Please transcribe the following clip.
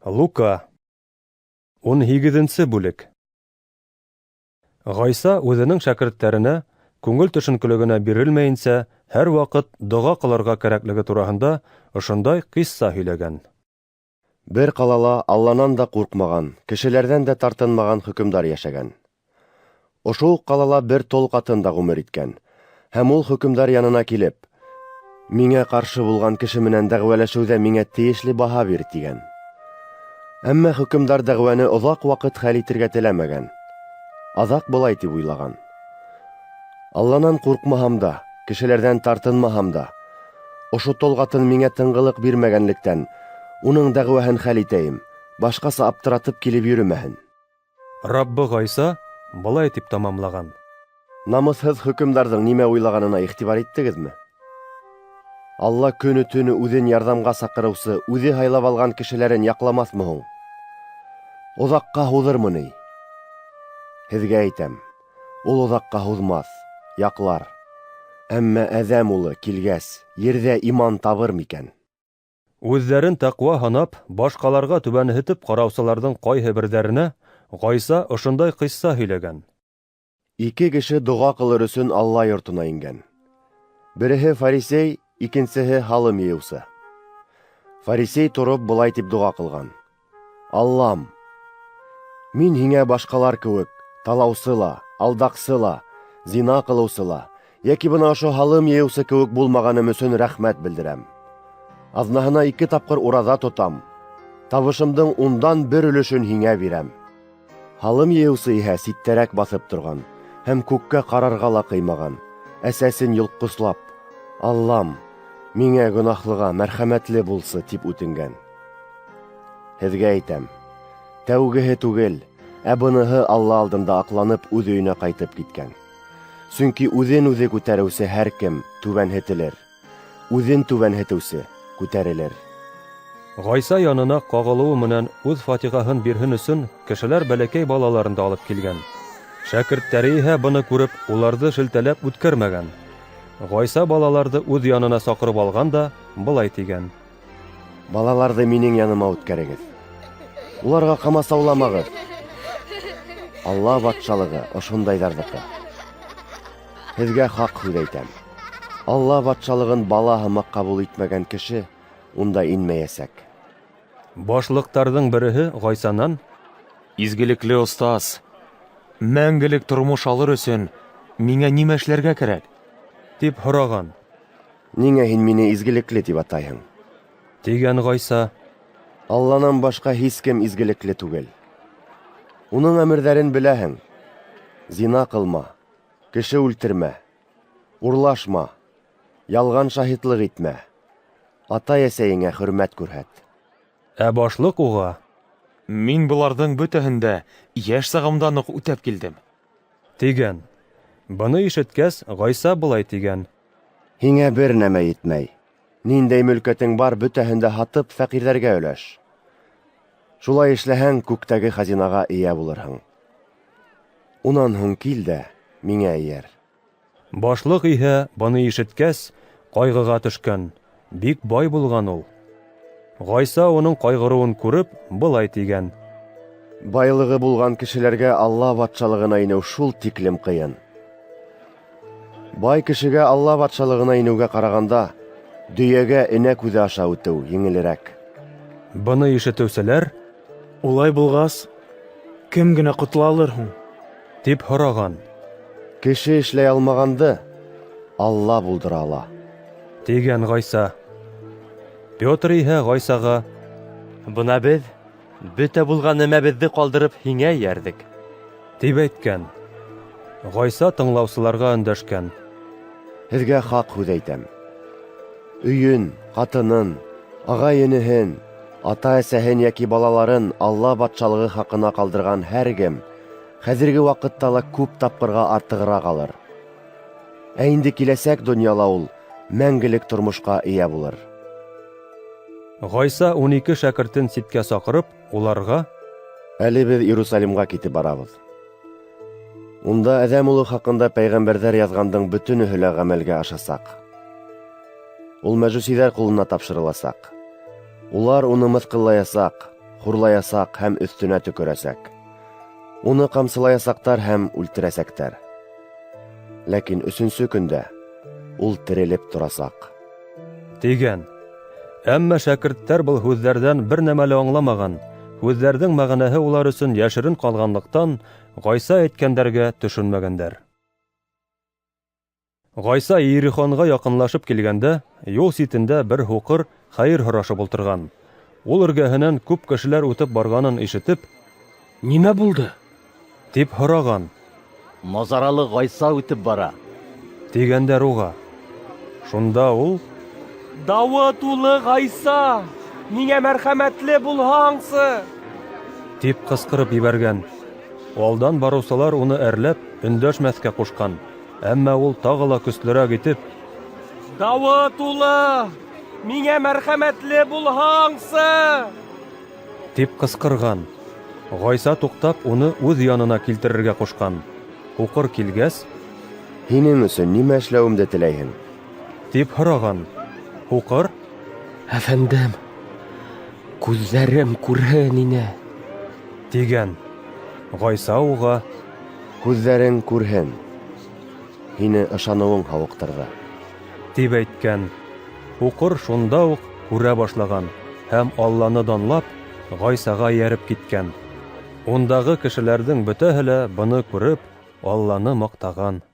Лука. 18-нсе бүлек. Ғайса үҙенең шәкерттәренә күңел төшөнкөлөгөнә бирелмәйенсә һәр ваҡыт доға ҡылырға кәрәклеге тураһында ошондай ҡисса һөйләгән. Бер ҡалала Алланан да ҡурҡмаған, кешеләрҙән дә тартынмаған хөкөмдар йәшәгән. Ошо уҡ ҡалала бер тол ҡатын да ғүмер иткән. Һәм ул хөкөмдар янына килеп, «Миңә ҡаршы булған кеше менән дәғүәләшеүҙә миңә тейешле баһа бир», тигән. Әммә хөкөмдар дәғүәне оҙаҡ ваҡыт хәл итергә теләмәгән. Аҙаҡ былай тип уйлаған: «Алланан ҡурҡмаһам да, кешеләрҙән тартынмаһам да, ошо тол ҡатын миңә тынғылыҡ бирмәгәнлектән, уның дәғүәһен хәл итәйем, башҡаса аптыратып килеп йөрөмәһен». Раббы Ғайса былай тип тамамлаған: Намыҫһыҙ хөкөмдарҙың нимә уйлағанына иғтибар иттегеҙме? Алла көнө-төнө үҙен ярҙамға саҡырыусы, үҙе һайлап алған кешеләрен яҡламаҫмы һуң? Оҙаҡҡа һуҙырмы ни? Һеҙгә әйтәм, ул оҙаҡҡа һуҙмаҫ, яҡлар. Әммә Әҙәм улы килгәс, ерҙә иман табыр микән? Үҙҙәрен тәҡүә һанап, башҡаларға түбәнһетеп ҡараусыларҙың ҡайһы берҙәренә Ғайса ошондай ҡисса һөйләгән. Ике кеше доға ҡылыр өсөн Алла йортона ингән. Береһе фарисей, икенсеһе һалым йыйыусы. Фарисей тороп былай тип доға ҡылған: «Аллам, мин һиңә башҡалар кеүек талаусы ла, алдаҡсы ла, зина ҡылыусы ла, йәки бына ошо һалым йыйыусы кеүек булмағаным өсөн рәхмәт белдерәм. Аҙнаһына 2 тапҡыр ураҙа тотам, табышымдың 1/10 өлөшөн һиңә бирәм». Һалым йыйыусы иһә ситтәрәк баҫып торған һәм күккә ҡарарға ла ҡыймаған, әсәсен йолҡҡослап: «Аллам, миңә гонаһлыға мәрхәмәтле булсы», тип үтенгән. Һеҙгә әйтәм, тәүгеһе түгел, ә быныһы Алла алдында аҡланып үҙ өйөнә ҡайтып киткән. Сөнки үҙен үҙе күтәреүсе һәр кем түбәнһетелер, үҙен түбәнһетеүсе күтәрелер. Ғайса янына ҡағылыуы менән үҙ фатихаһын бирһен өсөн кешеләр бәләкәй балаларын да алып килгән. Шәкерттәре иһә быны күреп, уларҙы шелтәләп үткәрмәгән. Ғайса балаларҙы үҙ янына саҡырып алған да былай тигән: Балаларҙы минең яныма үткәрегеҙ, уларға ҡамасауламағыҙ. Алла батшалығы ошондайҙарҙыҡы. Һеҙгә хаҡ һүҙ әйтәм: Алла батшалығын бала һымаҡ ҡабул итмәгән кеше унда инмәйәсәк. Башлыҡтарҙың береһе Ғайсанан: Изгелекле остаз, мәңгелек тормош алыр өсөн миңә нимә эшләргә кәрәк? тип һораған. Ниңә һин мине изгелекле тип атайһың? Тигән Ғайса. Алланан башҡа һис кем изгелекле түгел. Уның әмерҙәрен беләһең: зина ҡылма, кеше үлтермә, урлашма, ялған шаһитлыҡ итмә, атай-әсәйеңә хөрмәт күрһәт. Ә башлыҡ уға: Мин быларҙың бөтәһен дә йәш сағымдан уҡ үтәп килдем, тигән. Быны ишеткәс, Ғайса былай тигән: Һиңә бер нәмә етмәй. Ниндәй мөлкәтең бар, бөтәһен дә һатып фәҡирҙәргә өләш. Шулай эшләһәң, күктәге хазинаға эйә булырһың. Унан һуң кил дә миңә эйәр. Башлыҡ иһә быны ишеткәс, ҡайғыға төшкән, бик бай булған ул. Ғайса уның ҡайғырыуын күреп, былай тигән: Байлығы булған кешеләргә Алла батшалығына инеү шул тиклем ҡыйын. Бай кешегә Алла батшалығына инеүгә ҡарағанда, дөйәгә энә күҙе аша үтеү еңелерәк. Быны ишетеүселәр: Улай булғас, кем генә ҡотола алыр һуң? тип һораған. Кеше эшләй алмағанды Алла булдыра ала, тигән Ғайса. Петр иһә Ғайсаға: Бына беҙ бөтә булған нәмәбеҙҙе ҡалдырып һиңә эйәрҙек, тип әйткән. Ғайса тыңлаусыларға өндәшкән: Һеҙгә хаҡ һүҙ әйтәм: өйөн, ҡатынын, ағай-энеһен, ата-әсәһен йәки балаларын Алла батшалығы хаҡына ҡалдырған һәр кем хәҙерге ваҡытта ла күп тапҡырға артығыраҡ алыр. Ә инде киләсәк донъяла ул мәңгелек тормошҡа эйә булыр. Ғайса 12 шәкертен ситкә саҡырып, уларға: Әле беҙ Иерусалимға китеп барабыҙ. Унда Әҙәм улы хаҡында пәйғәмбәрҙәр яҙғандың бөтөнөһө лә ғәмәлгә ашасаҡ. Ул мәжүсиҙәр ҡулына тапшырыласаҡ. Улар уны мыҫҡыллаясаҡ, Хурлаясаҡ һәм өҫтөнә төкөрәсәк. Уны ҡамсылаясаҡтар һәм үлтерәсәктәр. Ләкин өсөнсө көндә ул терелеп торасаҡ. Тигән. Әммә шәкерттәр был һүҙҙәрҙән бер нәмә лә аңламаған. Һүҙҙәрҙең мәғәнәһе улар өсөн йәшерен ҡалғанлыҡтан, Ғайса әйткәндәргә төшөнмәгәндәр. Ғайса Иерихонға яҡынлашып килгәндә, юл ситендә бер һуҡыр хәйер һорашып ултырған. Ул эргәһенән күп кешеләр үтеп барғанын ишетеп, Нимә булды? Тип һораған. Назаралы Ғайса үтеп бара. Тигәндәр уға. Шунда ул: Дауыт улы Ғайса, миңә мәрхәмәтле булһаңсы! Тип ҡысҡырып ебәргән. Алдан барыусылар уны әрләп, өндәшмәҫкә ҡушҡан. Әммә ул тағы ла көслөрәк итеп: Дауыт улы, миңә мәрхәмәтле булһаңсы! Тип ҡысҡырған. Ғайса туҡтап, уны үҙ янына килтерергә ҡушҡан. Һуҡыр килгәс: Һинең өсөн нимә эшләүемде теләйһең? Тип һораған. Һуҡыр: Әфәндем, күҙҙәрем күрһен ине. Тигән. Ғайса уға: Күҙҙәрең күрһен. Һине ышаныуың һауыҡтырҙы. Тип әйткән. Һуҡыр шунда уҡ күрә башлаған һәм Алланы данлап, Ғайсаға эйәреп киткән. Ундағы кешеләрҙең бөтәһе лә быны күреп, Алланы маҡтаған.